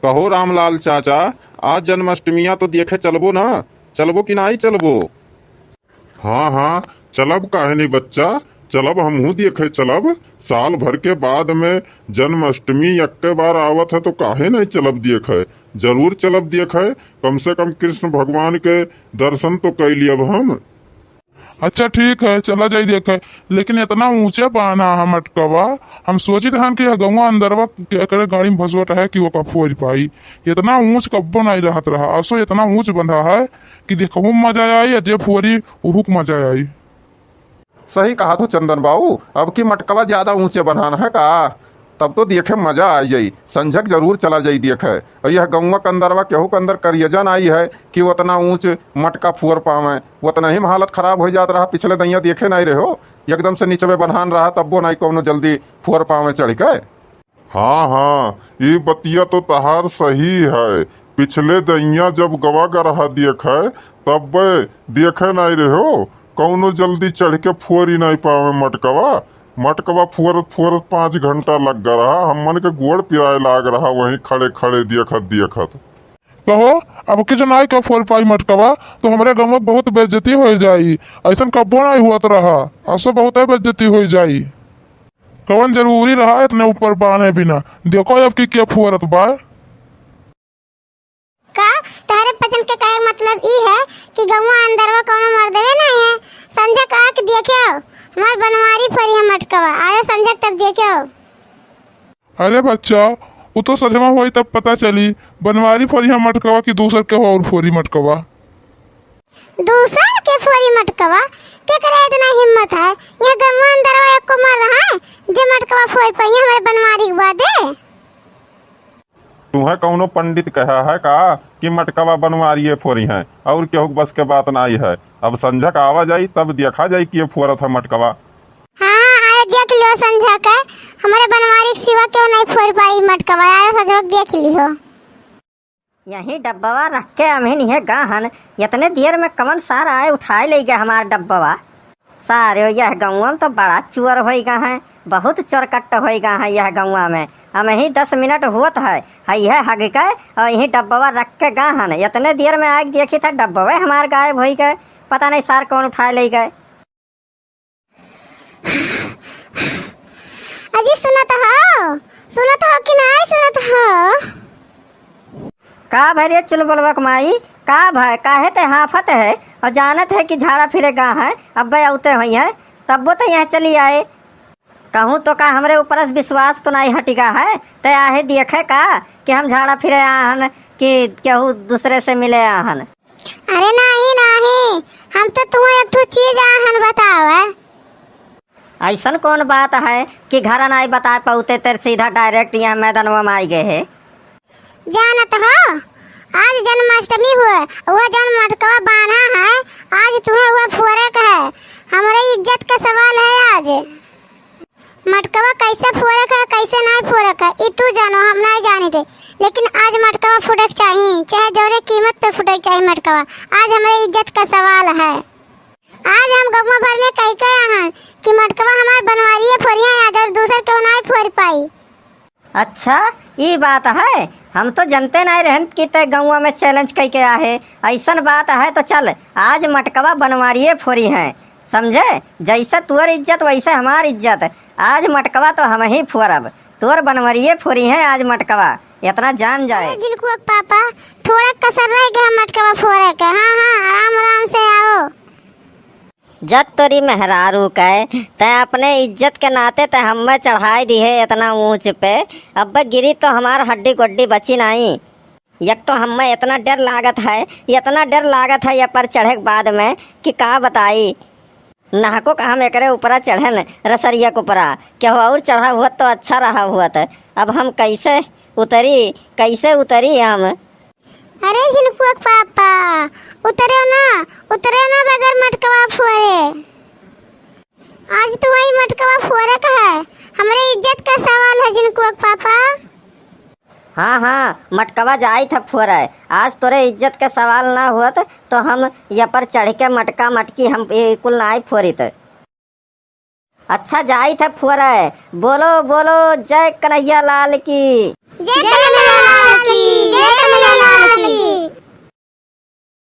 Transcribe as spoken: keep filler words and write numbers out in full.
कहो रामलाल चाचा, आज जन्माष्टमिया तो देखे चलबो ना, चलबो कि नाई चलबो? हाँ, हाँ, चलब काहे नहीं बच्चा, चलब, हमहूँ देखे चलब। साल भर के बाद में जन्माष्टमी यक्के बार आवत है, तो काहे नहीं चलब देखे? जरूर चलब देखे, कम से कम कृष्ण भगवान के दर्शन तो कइ लियब हम। अच्छा ठीक है, चला जाई देखे, लेकिन इतना ऊंचे बान्हा है मटकवा, हम सोचित हन कि यह गौवा अंदरवा के एकरे गाड़ी में भसवट है कि ओका फोरि पाई। इतना ऊंच कब्बो नहीं रहत रहा, असो इतना ऊंच बंधा है कि देखहू में मजा आई, आ जे फोरी उहू के मजा आई। सही कहा तू चंदन बाबू, अब की मटकवा ज्यादा ऊंचे बनान है का, तब तो देखे मजा आ जाई। संझक जरूर चला जाई देखे। और यह गौवा के अंदरवा केहू के अंदर करियजन आई है कि उतना ऊंच मटका फोर पावे, उतना ही में हालत खराब हो जात रहा। पिछले दैया देखे नहीं रहे हो, एकदम से निचवे बन्हान रहा, तब्बो नहीं कौनो जल्दी फोर पावे चढ़ के। हाँ, हाँ, ई बतिया तो तहार सही है। पिछले दैया जब गवा गरहा देखे, तब देखे नाई रहो, कौनो जल्दी चढ़ के फोरी नाई पावे मटकवा। मटकवा फोरत फोरत पाँच घंटा लग गा रहा, हमन के गोड़ पिराए लाग रहा, वहीं खड़े खड़े देखत देखत। कहो, अब की जनाई का फोर पाई मटकवा, तो हमरे गाँव में बहुत बेइज्जती हो जाई। ऐसन कब्बो नाई हुआ रहा, असो बहुत बेइज्जती हो जाई। कवन जरूरी रहा इतने ऊपर बान्हे बिना? देखो अब की के फोरत बा। का तहरे पचन के कहे के मतलब ई है कि गौवा अंदरवा कौनो मर्दवे नहीं है? संझक आके देखे हो, हमार बनवारी फोरी है मटकवा। आयो संझक तब देखे हो। अरे बच्चा, उ तो सजमा होई तब पता चली, बनवारी फोरी है मटकवा कि दूसर के हो और फोरी मटकवा। दूसर के फोरी मटकवा? केकरे इतना हिम्मत है? यह गौवा अंदरवा एको मर्द है जे मटकवा फोर पाई हमरे बनवारी के बादे? तुम्हें कौनो पंडित कहा है का कि मटकवा बनवारिये फोरी हैं और केहू के बस के बात नाई है? अब संझक आवा जाई तब देखा जाई कि ये फोरत है मटकवा। हाँ, हाँ, आयो देख लियो संझक, हमरे बनवारी के सिवा केहू नहीं फोर पाई मटकवा। आयो संझक देख लियो। यही डब्बवा रख के अमहिन इहे गाहन, इतने देर में कवन सार आए उठाए ले गए हमार डब्बवा। सारे यह गौवा में तो बड़ा चोर होई गा है, बहुत चोरकट्ट होई गा है यह गौवा में। अमही दस मिनट होत है, है यह हग के और यही डब्बवा रख के गाहन, इतने देर में आके देखी था डब्बवे हमार गायब होई गए, पता नहीं सार कौन उठाए ले गए। अजी सुनत हो, सुनत हो कि नाई सुनत हो? का भय रे चुलबुलवा के माई, का भय, काहे ते हाफत है? और जानत है कि झाड़ा फिरे गा है, अब्बे औते होई है, तब्बो ते यहाँ चली आए। कहूँ तो का हमरे ऊपर से विश्वास तो नाई हटिगा है, ते आहे देखे का कि हम झाड़ा फिरे आहन कि केहू दूसरे से मिले आहन? अरे नाही, नाही, हम तो तुम्हें एक ठो चीज आहन बतावे। ऐसन कौन बात है कि घर नाई बता पाउते तेरे सीधा direct यहाँ मैदानवा में आई गए है? जानत हो, आज जन्माष्टमी हुए, वह जन्म मटकवा बान्हा है, आज तुम्हें वह फोरे का है। हमरे इज्जत का सवाल है आज। मटकवा कैसे फोरे के है, कैसे नाई फोरे के है, ई तू जानो, हम नाई जानी थे। लेकिन आज मटकवा फूटे के चाही, चाहे जौने कीमत पे फूटे के चाही मटकवा। आज हमरे इज्जत का सवाल है। आज हम गौवा भर में कह के आए हैं कि मटकवा हमार बनवारिये फोरिया आज और दूसर केहू नाई फोर पाई। अच्छा, ई बात है, हम तो जनते नाई रहन कि ते गौवा में challenge कह के आहे। ऐसन बात है तो चल, आज मटकवा बनवारिये फोरी हैं। समझे? जैसे तोर इज्जत वैसे हमार इज्जत। आज मटकवा तो हम ही फोरब, तोर बनवरिये फोरी हैं आज मटकवा, इतना जान जाए। अरे झिनकुआ के पापा, थोड़ा कसर रह गया मटकवा फोरे के। हाँ, हाँ, आराम, आराम से आओ। जब तोरी मेहरारू के, तै अपने इज्जत के नाते तै हम्मे चढ़ाई दिहे इतना ऊंच पे, अब गिरी तो हमार हड्डी गोड्डी बची नाई। एक तो हम्मे इतना डर लागत है, इतना डर लागत है ये पर चढ़े के बाद में कि का बताई। नहको का हम एकरे ऊपरा चढ़न, रसरिया के ऊपरा, केहू और चढ़ा हुअत तो अच्छा रहा हुअत। अब हम कैसे उतरी, कैसे उतरी हम? अरे झिनकुआ के पापा, उतरे ना, उतरे ना बगैर मटकवा फोरे। आज तो वही मटकवा फोरे का है, हमरे इज्जत का सवाल है झिनकुआ के पापा। हाँ, हाँ, मटकवा जाइत ह फोरे। आज तोरे इज्जत के सवाल ना होत, तो हम ये पर चढ़ के मटका मटकी हम ये कुल नाई फोरित। अच्छा, जाइत ह फोरे। बोलो, बोलो, जय कन्हैया लाल की। जय कन्हैया लाल